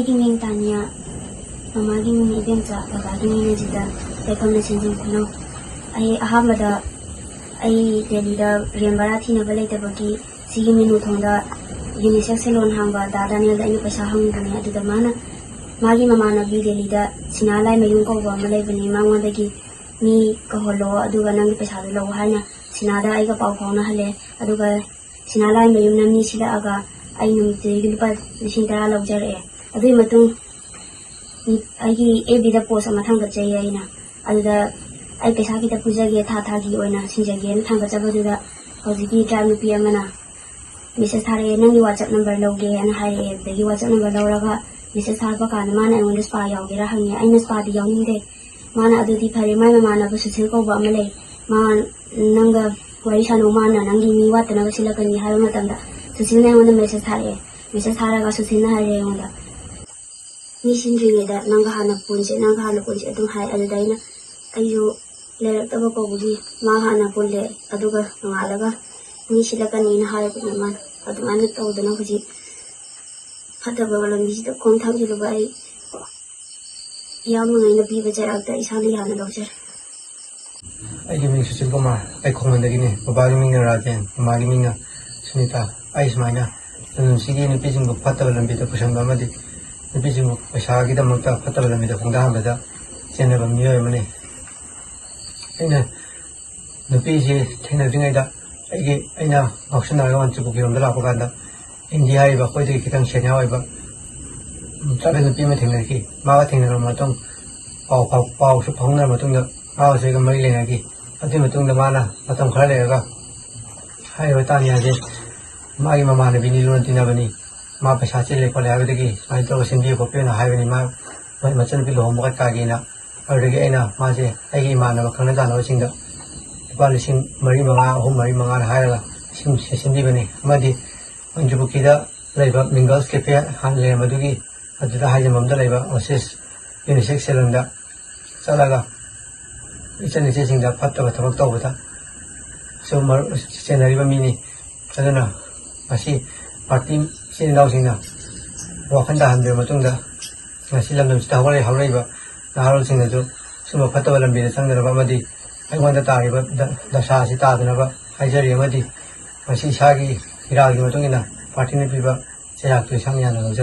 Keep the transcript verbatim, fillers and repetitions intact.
ꯑꯩꯒꯤ ꯃꯤꯡ ꯇꯥꯅꯤꯌꯥ, ꯃꯃꯥꯒꯤ ꯃꯤꯡ ꯏꯕꯦꯝꯆꯥ, ꯕꯕꯥꯒꯤ ꯃꯤꯡ ꯑꯖꯤꯇ, ꯂꯩꯐꯝꯅ ꯁꯦꯟꯖꯦꯡ ꯈꯨꯅꯧ꯫ ꯑꯩ ꯑꯍꯥꯟꯕꯗ ꯑꯩ ꯗꯦꯜꯂꯤꯗ ꯔꯦꯟ ꯚꯔꯥ ꯊꯤꯅꯕ ꯂꯩꯇꯕꯒꯤ ꯁꯤꯒꯤ ꯃꯤꯅꯨ ꯊꯣꯡꯗ ꯌꯨꯅꯤꯁꯦꯛꯁ ꯁꯦꯂꯣꯟ ꯍꯥꯡꯕ ꯗꯥ ꯗꯥꯅꯤꯌꯦꯜꯗ ꯑꯩꯅ ꯄꯩꯁꯥ ꯍꯪꯉꯨꯕꯅꯦ꯫ ꯑꯗꯨꯗ ꯃꯥꯅ, ꯃꯥꯒꯤ ꯃꯃꯥꯟꯅꯕꯤ ꯗꯦꯜꯂꯤꯗ ꯁꯤꯅꯥ ꯂꯥꯏꯃꯌꯨꯝ ꯀꯧꯕ ꯑꯃ ꯂꯩꯕꯅꯤ, ꯃꯉꯣꯟꯗꯒꯤ ꯃꯤ ꯀꯧꯍꯜꯂꯣ, ꯑꯗꯨꯒ ꯅꯪꯒꯤ ꯄꯩꯁꯥꯗꯣ ꯂꯧ ꯍꯥꯏꯅ ꯁꯤꯅꯥꯗ ꯑꯩꯒ ꯄꯥꯎ ꯐꯥꯎꯅꯍꯜꯂꯦ꯫ ꯑꯗꯨꯒ ꯁꯤꯅꯥ ꯂꯥꯏꯃꯌꯨꯝꯅ ꯃꯤ ꯁꯤꯜꯂꯛꯑꯒ ꯑꯩ ꯅꯨꯃꯤꯠꯇꯨꯒꯤ ꯂꯨꯄꯥ ꯂꯤꯁꯤꯡ ꯇꯔꯥ ꯂꯧꯖꯔꯛꯑꯦ꯫ ꯑꯗꯨꯒꯤ ꯃꯇꯨꯡ ꯑꯩꯒꯤ ꯑꯦꯐ ꯕꯤꯗ ꯄꯣꯁ ꯑꯃ ꯊꯥꯡꯒꯠꯆꯩꯌꯦ ꯑꯩꯅ꯫ ꯑꯗꯨꯗ ꯑꯩ ꯄꯩꯁꯥ ꯈꯤꯇ ꯄꯨꯖꯒꯦ, ꯊꯥ ꯊꯥꯒꯤ ꯑꯣꯏꯅ ꯁꯤꯡꯖꯒꯦꯅ ꯊꯥꯡꯒꯠꯆꯕꯗꯨꯗ ꯍꯧꯖꯤꯛꯀꯤ ꯇ꯭ꯔꯥꯏꯕ ꯅꯨꯄꯤ ꯑꯃꯅ ꯃꯦꯁꯦꯖ ꯊꯥꯔꯛꯑꯦ, "ꯅꯪꯒꯤ ꯋꯥꯆꯞ ꯅꯝꯕꯔ ꯂꯧꯒꯦ" ꯍꯥꯏꯅ ꯍꯥꯏꯔꯛꯑꯦ꯫ ꯑꯗꯨꯗꯒꯤ ꯋꯥꯆꯞ ꯅꯝꯕꯔ ꯂꯧꯔꯒ ꯃꯦꯁꯦꯖ ꯊꯥꯔꯛꯄ ꯀꯥꯟꯗ ꯃꯥꯅ ꯑꯩꯉꯣꯟꯗ ꯁ꯭ꯄꯥ ꯌꯥꯎꯒꯦꯔꯥ ꯍꯪꯉꯦ꯫ ꯑꯩꯅ ꯁ꯭ꯄꯥꯗꯤ ꯌꯥꯎꯅꯤꯡꯗꯦ꯫ ꯃꯥꯅ ꯑꯗꯨꯗꯤ ꯐꯔꯦ, ꯃꯥꯏ ꯃꯃꯥꯟꯅꯕ ꯁꯨꯁꯤꯜ ꯀꯧꯕ ꯑꯃ ꯂꯩ, ꯃꯥ ꯅꯪꯒ ꯋꯥꯔꯤ ꯁꯥꯟꯅꯧ, ꯃꯥꯅ ꯅꯪꯒꯤ ꯃꯤ ꯋꯥꯠꯇꯅꯕ ꯁꯤꯜꯂꯛꯀꯅꯤ ꯍꯥꯏꯕ ꯃꯇꯝꯗ ꯁꯨꯁꯤꯜꯅ ꯑꯩꯉꯣꯟꯗ ꯃꯦꯁꯦꯖ ꯊꯥꯔꯛꯑꯦ꯫ ꯃꯦꯁꯦꯖ ꯊꯥꯔꯒ ꯁꯨꯁꯤꯜꯅ ꯍꯥꯏꯔꯦ ꯑꯩꯉꯣꯟꯗ, "ꯃꯤ ꯁꯤꯟꯗ꯭ꯔꯤꯉꯩꯗ ꯅꯪꯒ ꯍꯥꯟꯅ ꯄꯨꯟꯁꯦ, ꯅꯪꯒ ꯍꯥꯟꯅ ꯄꯨꯟꯁꯦ" ꯑꯗꯨꯝ ꯍꯥꯏ꯫ ꯑꯗꯨꯗ ꯑꯩꯅ, ꯑꯩꯁꯨ ꯂꯩꯔꯛꯇꯕ ꯀꯧꯕꯒꯤ ꯃꯥ ꯍꯥꯟꯅ ꯄꯨꯜꯂꯦ꯫ ꯑꯗꯨꯒ ꯅꯣꯡꯉꯥꯜꯂꯒ ꯃꯤ ꯁꯤꯜꯂꯛꯀꯅꯤꯅ ꯍꯥꯏꯔꯛꯄꯅꯦ ꯃꯥꯅ꯫ ꯑꯗꯨꯃꯥꯏꯅ ꯇꯧꯗꯅ ꯍꯧꯖꯤꯛ ꯐꯠꯇꯕ ꯂꯝꯕꯤꯁꯤꯗ ꯈꯣꯡ ꯊꯥꯡꯖꯤꯜꯂꯨꯕ ꯑꯩ ꯏꯌꯥꯝꯕꯉꯩꯅ ꯄꯤꯕ ꯆꯩꯔꯥꯛꯇ ꯏꯁꯥꯅ ꯌꯥꯅ ꯂꯧꯖꯔꯦ꯫ ꯑꯩꯒꯤ ꯃꯤꯡ ꯁꯨꯁꯤꯜ ꯀꯨꯃꯥꯔ, ꯑꯩ ꯈꯣꯡꯃꯟꯗꯒꯤꯅꯤ꯫ ꯕꯕꯥꯒꯤ ꯃꯤꯡꯅ ꯔꯥꯖꯦꯟ, ꯃꯃꯥꯒꯤ ꯃꯤꯡꯅ ꯁꯨꯅꯤꯇꯥ꯫ ꯑꯩ ꯁꯨꯃꯥꯏꯅ ꯈꯨꯅꯨꯡꯁꯤꯒꯤ ꯅꯨꯄꯤꯁꯤꯡꯕꯨ ꯐꯠꯇꯕ ꯂꯝꯕꯤꯗ ꯄꯨꯁꯟꯕ ꯑꯃꯗꯤ ꯅꯨꯄꯤꯁꯤꯡꯕꯨ ꯄꯩꯁꯥꯒꯤꯗꯃꯛꯇ ꯐꯠꯇꯕ ꯂꯝꯕꯤꯗ ꯈꯣꯡꯗꯥꯍꯟꯕꯗ ꯆꯦꯟꯅꯕ ꯃꯤꯑꯣꯏ ꯑꯃꯅꯤ꯫ ꯑꯩꯅ ꯅꯨꯄꯤꯁꯤ ꯊꯦꯡꯅꯗ꯭ꯔꯤꯉꯩꯗ ꯑꯩꯒꯤ, ꯑꯩꯅ ꯉꯥꯎꯁꯤꯟꯅꯔꯒ ꯃꯅꯤꯄꯨꯔꯒꯤ ꯂꯣꯝꯗ ꯂꯥꯛꯄ ꯀꯥꯟꯗ, ꯏꯟꯗꯤꯌꯥ ꯍꯥꯏꯔꯤꯕ ꯑꯩꯈꯣꯏꯗꯒꯤ ꯈꯤꯇꯪ ꯁꯦꯅꯤꯌꯔ ꯑꯣꯏꯕ, ꯎꯝ, ꯇ꯭ꯔꯥꯏꯕꯦꯜ ꯅꯨꯄꯤ ꯑꯃ ꯊꯦꯡꯅꯔꯛꯈꯤ꯫ ꯃꯥꯒ ꯊꯦꯡꯅꯔꯕ ꯃꯇꯨꯡ ꯄꯥꯎ ꯐꯥꯎ-, ꯄꯥꯎꯁꯨ ꯐꯥꯎꯅꯔꯕ ꯃꯇꯨꯡꯗ ꯃꯥꯒꯁꯨ ꯑꯩꯒ ꯃꯔꯤ ꯂꯩꯅꯈꯤ꯫ ꯑꯗꯨꯒꯤ ꯃꯇꯨꯡꯗ ꯃꯥꯅ ꯃꯇꯝ ꯈꯔ ꯂꯩꯔꯒ ꯍꯥꯏꯔꯤꯕ ꯇꯥꯅꯤꯌꯥꯁꯦ ꯃꯥꯒꯤ ꯃꯃꯥꯟꯅꯕꯤꯅꯤ, ꯂꯨꯅ ꯇꯤꯟꯅꯕꯅꯤ, ꯃꯥ ꯄꯩꯁꯥ ꯆꯤꯜꯂꯦ ꯈꯣꯠꯂꯦ ꯍꯥꯏꯕꯗꯒꯤ ꯁꯨꯃꯥꯏꯅ ꯇꯧꯔꯒ ꯁꯤꯟꯕꯤꯌꯨ ꯈꯣꯠꯄꯤꯌꯨꯅ ꯍꯥꯏꯕꯅꯤ꯫ ꯃꯥ ꯃꯆꯟꯅꯨꯄꯤ ꯂꯨꯍꯣꯡꯕ ꯀꯩꯀꯥꯒꯤꯅ꯫ ꯑꯗꯨꯗꯒꯤ ꯑꯩꯅ ꯃꯥꯁꯦ ꯑꯩꯒꯤ ꯏꯃꯥꯟꯅꯕ ꯈꯪꯅ ꯆꯥꯟꯅꯕꯁꯤꯡꯗ ꯂꯨꯄꯥ ꯂꯤꯁꯤꯡ ꯃꯔꯤ ꯃꯉꯥ, ꯑꯍꯨꯝ ꯃꯔꯤ ꯃꯉꯥꯅ ꯍꯥꯏꯔꯒ ꯁꯤꯟ-, ꯁꯤꯟꯕꯤꯕꯅꯤ꯫ ꯑꯃꯗꯤ ꯃꯟꯖꯨꯄꯨꯈ꯭ꯔꯤꯗ ꯂꯩꯕ ꯃꯤꯡꯒꯜꯁ ꯀꯦꯐꯦ ꯍꯥꯟꯅ ꯂꯩꯔꯝꯕꯗꯨꯒꯤ, ꯑꯗꯨꯗ ꯍꯥꯏꯖꯟꯐꯝꯗ ꯂꯩꯕ ꯑꯣꯁꯤꯁ ꯌꯨꯅꯤꯁꯦꯛꯁ ꯁꯦꯂꯨꯟꯗ ꯆꯠꯂꯒ ꯏꯆꯟ ꯏꯆꯦꯁꯤꯡꯗ ꯐꯠꯇꯕ ꯊꯕꯛ ꯇꯧꯕꯗ ꯁꯨꯝ ꯃꯔꯨꯞ ꯆꯦꯟꯅꯔꯤꯕ ꯃꯤꯅꯤ꯫ ꯑꯗꯨꯅ ꯃꯁꯤ ꯄꯥꯔꯇꯤ ꯏꯆꯤꯟ ꯏꯅꯥꯎꯁꯤꯡꯅ ꯋꯥꯈꯜ ꯇꯥꯍꯟꯕꯤꯔꯕ ꯃꯇꯨꯡꯗ, ꯉꯁꯤ ꯂꯝꯗꯝꯁꯤꯗ ꯍꯧꯒꯠꯂꯛꯏ-, ꯍꯧꯔꯛꯏꯕ ꯅꯍꯥꯔꯣꯜꯁꯤꯡꯅꯁꯨ ꯁꯨꯝꯕ ꯐꯠꯇꯕ ꯂꯝꯕꯤꯗ ꯆꯪꯗꯅꯕ ꯑꯃꯗꯤ ꯑꯩꯉꯣꯟꯗ ꯇꯥꯔꯤꯕ ꯗ-, ꯗꯁꯥ ꯑꯁꯤ ꯇꯥꯗꯅꯕ ꯍꯥꯏꯖꯔꯤ꯫ ꯑꯃꯗꯤ ꯃꯁꯤ ꯏꯁꯥꯒꯤ ꯏꯔꯥꯜꯒꯤ ꯃꯇꯨꯡ ꯏꯟꯅ ꯄꯥꯔꯇꯤꯅ ꯄꯤꯕ ꯆꯩꯔꯥꯛꯇꯨ ꯏꯁꯥꯅ ꯌꯥꯅ ꯂꯧꯖꯔꯤ꯫